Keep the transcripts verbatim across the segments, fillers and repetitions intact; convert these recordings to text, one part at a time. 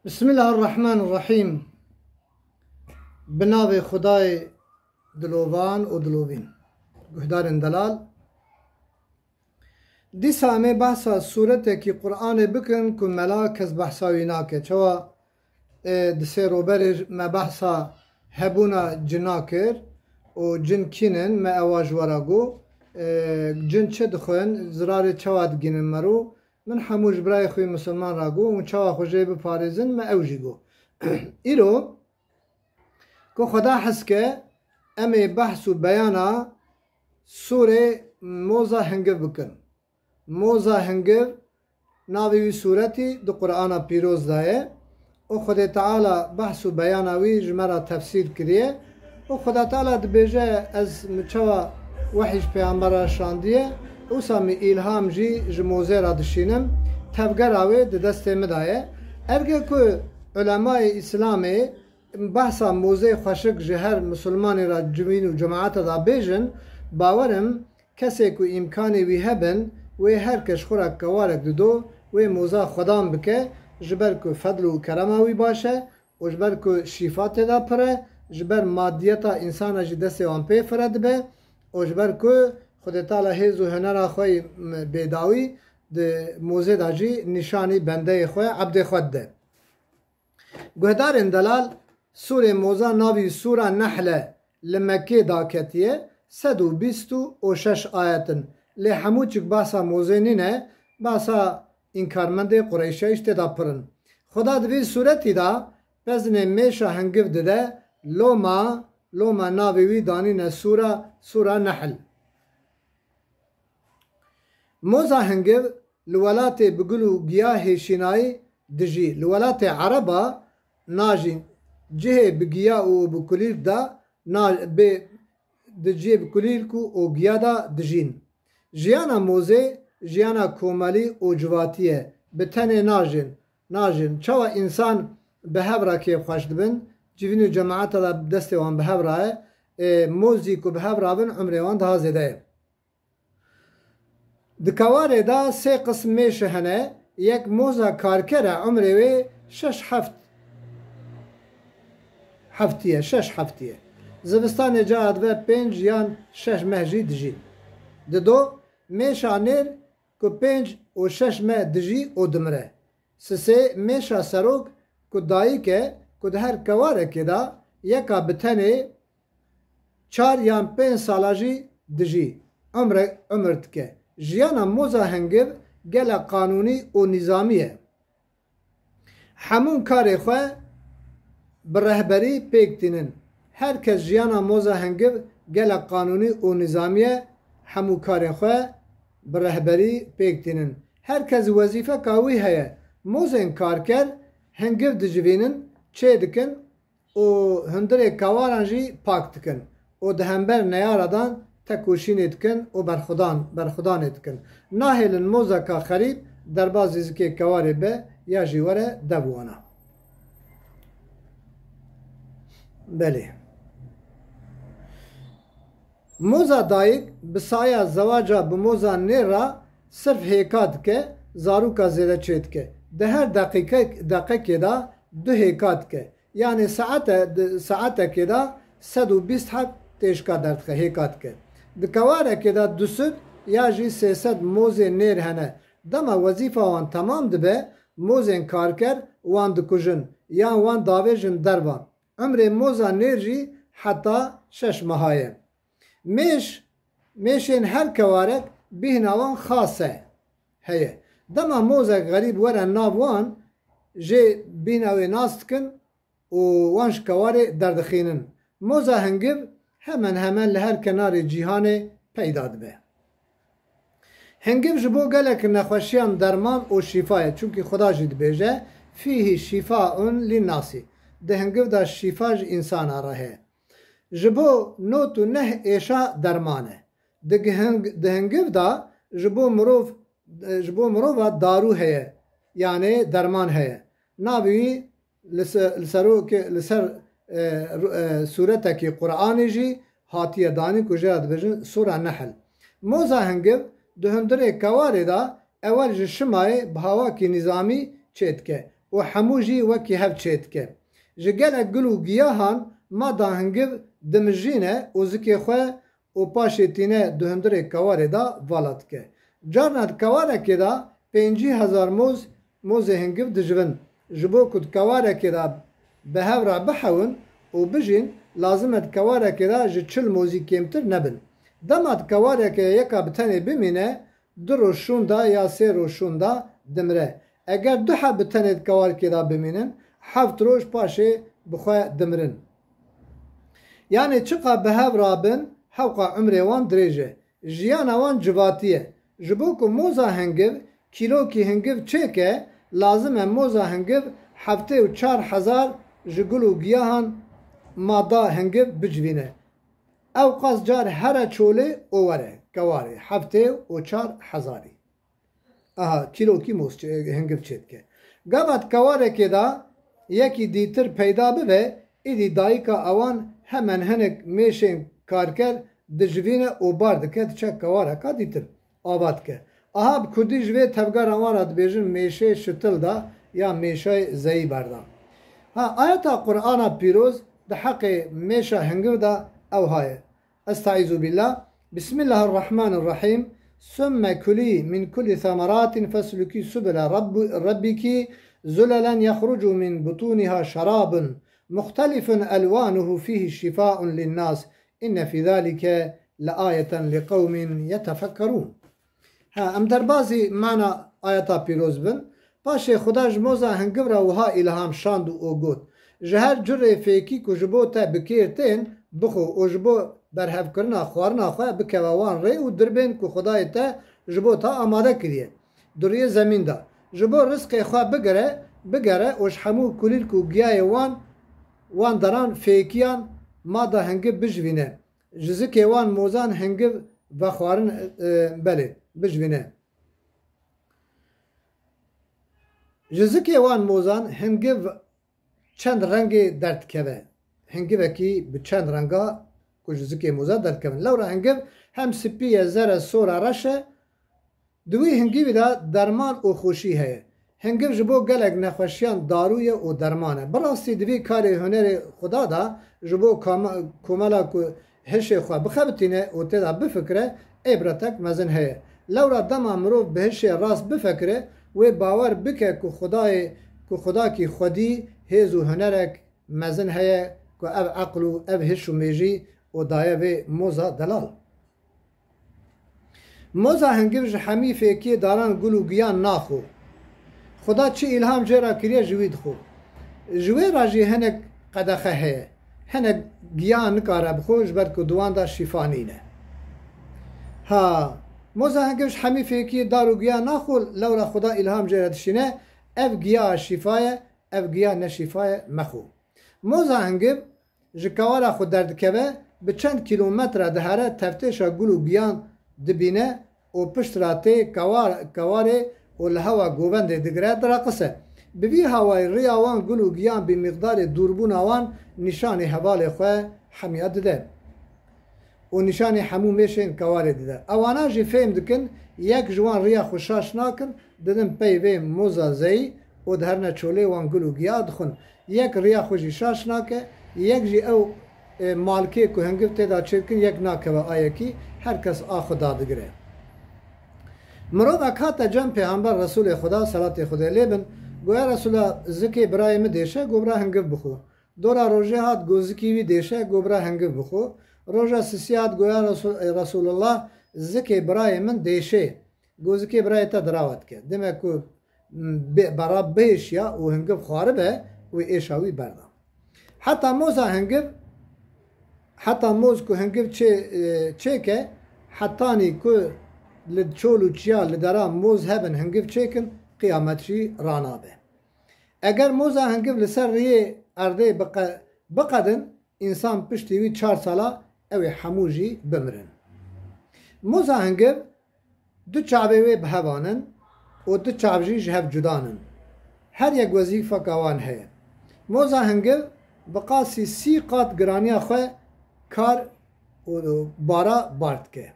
Bismillahirrahmanirrahîm. Bi navê Xwedayê dilovan û dilovîn. Guhdarên delal. Dîsa em ê behsa sûretekî Qur'anê bikin ku mela kes behsa wî nake. Çawa, e, di sê roberê me behsa hebûna cina kir û cin kî ne, me ewa ji we re got. E, cin çi dixwin, zirarê çawa digînin me rû? Min hemû ji birayê xwe misilman re got, hûn çawa xwe jê biparêzin, me ew jî got. Îro ku Xweda hez ke, em ê behs û beyana sûrê Moza Hingiv bikin. Moza Hingiv navê wî sûretî di Qur'ana Pîroz de ye. û Xwedê Teala behs û beyana wî ji me re tefsîr kiriye. Û Xweda Teala dibêje, ez mi çawa wehî ji Peyambera şandiye, wisa mi îlham jî ji Mozê re dişînim, tevgera wê di destê min de ye. Erge ku ulemayê Îslamê behsa Mozê xweşik ji her misilmanê re civîn û cemaete de bêjin, bawer im, kesê ku îmkanê wî hebin, wê her kes xwe re kewarek dido, wê moza xwedan bike, ji ber ku fedl û kerema wî baş e û ji ber ku şîfa tê de pir e, ji ber madiyeta însana jî destê wan pê fire dibe û ji ber ku Xwedê Teala hêz û hunera xwe yî, m-, bêdawî di mozê de jî nîşanî bendeyê xwe, ebdê xwe dide. Guhdarên delal, sûrê Moza navî Sûra Nehl e, li Mekkê daketiye, sed û bîst û şeş ayet in. Lê hemû çik behsa Mozê nîne, behsa înkarmendê Qureyşa jî tê de pir in. Xweda di vî sûretî de pezinê mêşa hingiv dide, loma, loma navê wî danîne sûra, Sûra Nehl. Moza hingiv li welatê bi gul û giya hêşînayî dijî. Li welatê Ereba najîn. Cihê bi giya û bi kulîlk de na-, bê, di cihê bi kulîlk û, û giya de dijîn. Jiyana mozê jiyana komelî û civatî ye. Bi tenê najin. Najin. Çawa însan bi hev re kêfxweş dibin? Civîn û cemaeta de destê wan bi hev re ye. Ê, moz jî ku bi hev rabin, umrê wan daha zêde ye. Di kewarê de sê qism mêşe hene, yek moza karker e, umrê wê şeş heft heftî ye, şeş heftî ye. Zivistanê cara dibe pênc yan şeş meh jî dijî. Dido, mêşa nêr ku pênc û şeş meh dijî û dimire. Sisê, mêşa serok ku dayik e, ku di her kewarekê de yeka bi tenê çar yan pênc sala jî dijî, umre, umir dike. Jiyana moza hingiv gelek qanûnî û nîzamî ye. Hemûn karê xwe bi rehberî pêk tînin. Her kes jiyana moza hingiv gelek qanûnî û nîzamî ye, hemû karê xwe bi rehberî pêk tînin. Her kes wezîfeka wî heye. Mozên karker hingiv dicivînin, çê dikin û hundirê kewaran jî pak dikin û di hember neyaradan tekoşînê dikin û berxudan, berxudanê dikin. Nahêlin mozeka xerîb derbazî zikê kewarê be ya jî were dev wana. Belê. Moza dayik bi saya zewaca bi moza nêr re sirf hêka dike, zaroka zêde çê dike. Di her deqîqe-, deqekê de du hêka dike. Yanî saete, di, saetekê de sed û bîst heb têşka derdixe, hêka dike. Di kewarekê de du sed ya jî sê sed mozên nêr hene. Dema wezîfa wan temam dibe, mozên karker wan dikujin, yan wan davêjin derva. Umrê moza nêr jî heta şeş meha ye. Mêş, mêşên her kewarek bîhna wan xas e, heye. Dema mozek xerîb were nav wan, jê bîhna wê nas dikin û wan ji kewarê derdixînin. Moza hingiv hemen hemen li her kenarê cîhanê peyda dibe. Hingiv ji bo gelek nexweşiyan derman û şîfa ye. Çunkî Xuda jî dibêje, "Fîhî şîfaun lînnasî." Di hingiv de şîfa ji însana re heye. Ji bo not û neh êşa derman e. Di gihing-, di hingiv de ji bo mirov, ji bo mirova darû heye, yanê derman heye. Navê wî li se-, li serokê, li ser, e, ru-, e, sûretekî Qur'anê jî hatiye danîn ku jê re dibêjin Sûra Nehl. Moza hingiv di hundirê kewarê de ewel ji şimayê bi hawakî nîzamî çê dike. û hemû jî wekî hev çêdike. Ji gelek gul û giyahan mada hingiv dimijîne û zikê xwe û paşê tîne di hundirê kewarê de vala dike. Carna di kewarekê de pêncî hezar moz, mozê hingiv dijivin. Ji bo ku di kewarekê de bi hev re bihewin û bijîn, lazim e di kewarekê de ji çil mozî kêmtir nebin. Dema di kewarekê de yeka bi tenê bimîne, du roj şûnda ya sê roj şûnda dimire. Eger du heb bi tenê di kewarkê de bimînin, heft roj paşê bi xwe dimirin. Yanê çiqa bi hev rabin, hewqa umrê wan dirêj e. Jiyana wan civatî ye. Ji bo ku moza hingiv kîlokî hingiv çêke, lazim e moza hingiv heftê û çar hezar ji gul û giyahan mada hingiv bicivîne. Ew qas car here çolê û were kewarê heftê û çar hezarî. Aha, kîlokî moz çê-, hingiv çêdike. Gava di kewarekê de yekî dîtir peyda bibe, îdî dayika ewan hemen hinek mêşên karker dijivîne û bar dike, diçe kewareka dîtir ava dike. Aha, bi kurdî ji vê tevgera wan re dibêjin mêşê şitil da ya mêşayê zeyî berda. Ha, ayeta Qur'ana pîroz di heqê mêşa hingiv de ew haye. Estaizu billah. Bismillahirrahmanirrahim. Sümme kulî min kulli semeratin fesluki subule Rabbu-, Rabbiki zulelen yahrucu min butuniha şarabun muhtelifun elwanuhu fihi şifaun linnas. İnne fi zalike le ayeten li kavmin yetefekkerun. Ha, em derbazî mana ayeta pîroz bin. Paşê Xuda ji moza hingiv re wiha îlham şand û got, ji her curê fêkî ku ji bo te bi kêr tên, bixwe û ji bo berhevkirina xwarina xwe bikeve wan rê û dirbên ku Xudayê te ji bo te amade kiriye di rûyê zemîn de. Ji bo rizqê xwe bigire, bigere û ji hemû kulîlk û giyayê wan, wan deran fêkiyan mada hingiv bijivîne. Ji zikê wan mozan hingiv vexwarin, e, belê, bijvîne. Ji zikê wan mozan hingiv çend rengê derdikeve. Hingivekî bi çend renga ku ji zikê mozan derdikevin. Lewra hingiv hem spî ye, zer e, sor e, reş e, Di wî hingivî de derman û xweşî heye. Hingiv ji bo gelek nexweşiyan darû ye û derman e. Bi rastî di vî karê hunerê Xuda de ji bo kama-, komela ku hişê xwe bixebitîne û tê de bifikire, îbretek mezin heye. Lewra dema mirov bi hişê rast bifekire, wê bawer bike ku Xudayê, ku Xudakî xwedî hêz û hunerek mezin heye ku ev eql û ev hiş û mêjî û daye vê moza delal. Moza hingiv ji hemî fêkiyê daran gul û giyan naxo. Xuda çi îlham jê re kiriye ji wî dixo. Ji wê re jî hinek qedexe heye. Hinek giya nikare bixo ji ber ku di wan de şîfa nîne. Ha, moza hingiv ji hemî fêkiyê dar û giya naxo, lewra Xuda îlham jê re dişîne, ev giya şîfa ye, ev giya ne şîfa ye, mexo. Moza hingiv ji kewara xwe derdikeve, bi çend kîlometre dihere, teftêşa gul û giyan dibîne û pişt re tê kewar-, kewarê û li hewa govendê digire, diraqise. Bi vî hawayî riya wan gul û giyan bi miqdarê dûrbûna wan nîşanî hevalê xwe hemiya dide û nîşanî hemû mêşên kewarê dide. Ewana jî fêm dikin, yek ji wan riya xwe şaş nakin, didin pey vê moza zeyî û diherine çolê wan gul û giya dixwin. Yek riya xwe jî şaş nake, yek jî ew, e, malkê ku hingiv tê de çêdikin yek nakeve ayekî, her kes a xwe dadigire. Mirovek hate cem Pêxember Resûlê Xuda, selatê Xwedê lê bin, got, ya Resûla, zikê birayê min dêşe, got, bira hingiv bixwe. Dora rojê hat, got, zikê wî dêşe, got, bira hingiv bixwe. Roja sisiyê hat, got, ya Resû-, ey Resûlullah, zikê birayê min dêşe. Got, zikê birayê te dirawa dike. Dime ku, m, bê-, bera bihêşiya û hingiv xwaribe, wê êşa wî berda. Heta moza hingiv, heta moz ku hingiv çê-, e, çêke, hetanî ku li çol û çiya li dera moz hebin hingiv çêkin, qiyamet jî ranabe. Eger moza hingiv li ser riyê erdê biqe-, biqedin, însan piştî wî çar sala ew ê hemû jî bimirin. Moza hingiv du çavê wê bi hevan in û du çav jî ji hev cuda nin. Her yek wezîfeka wan heye. Moza hingiv bi qasî sî qat giraniya xwe kar û bara bar dike.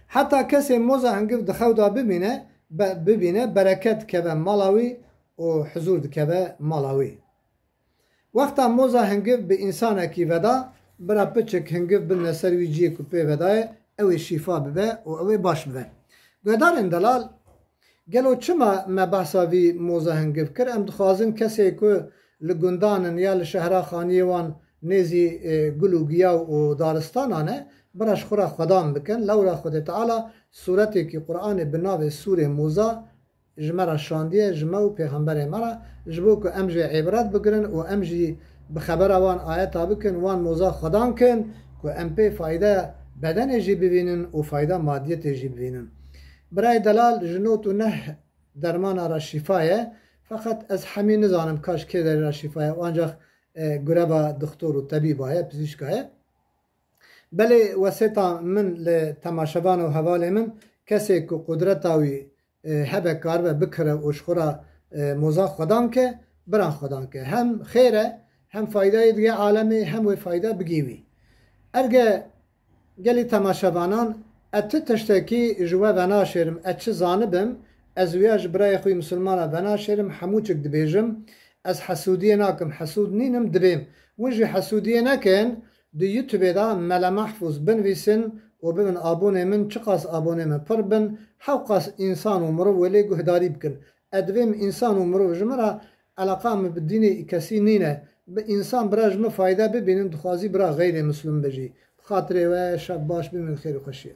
Heta kesê moza hingiv di xew de bibîne, be-, bibîne, bereket dikeve mala wî û huzûr dikeve mala wî. Wexta moza hingiv bi însanekî veda, bira piçek hingiv bidine ser wî cihê ku pê vedaye, ew ê şîfa bibe û ew ê baş bibe. Guhdarên delal, gelo çima me behsa vî moza hingiv kir? Em dixwazin kesê ku li gundan in ya li şehra xaniyê wan nêzî, e, gul û giyaw û daristanan e, bira ji xwe re xwedan bikin. Lewra Xwedê Teala sûretekî Qur'anê bi navê Sûrê Moza ji me re şandiye, ji me û pêxemberê me re, ji bo ku em jê îbret bigirin û em jî bi xebera wan ayeta bikin, wan moza xwedan kin, ku em pê fayda bedenê jî bibînin û fayda madiyetê jî bibînin. Birayê delal, ji not û neh dermana re şîfa ye, feqet ez hemî nizanim ka ji kê derê re şîfa ye, ancax, e, gureva dixtor û tebîba ye, pizîşka ye. Belê wesêta min li temaşevan û hevalê min, kesê ku qudreta wî, e, hebe, karibe bikire û ji xwe re, e, moza xwedan ke, biran xwedan ke. Hem xêr e, hem faydayê dige alemê, hem wê fayda bigê wî. Erge gelî temaşevanan, ez ti tiştekî ji we venaşêrim, ez çi zanibim, ez wiya ji birayê xwe yî misilmana venaşêrim, hemû çik dibêjim, ez hesûdiyê nakim, hesûd nînim, dibêm. Win jî hesûdiyê nekin, di YouTube-ê de Mele Mahfûz binivîsin û bibin abonê min, çiqas abonê min pir bin, hewqas însan û mirov wê lê guhdarî bikin. Ez divêm însan û mirov ji min re, eleqa min bi dînê kesî nîne. Bi însan bira ji min fayde bibînin, dixwazî bira xeyrê misilm be jî. Bi xatirê we şev baş, bimînin xêr û xweşiyê.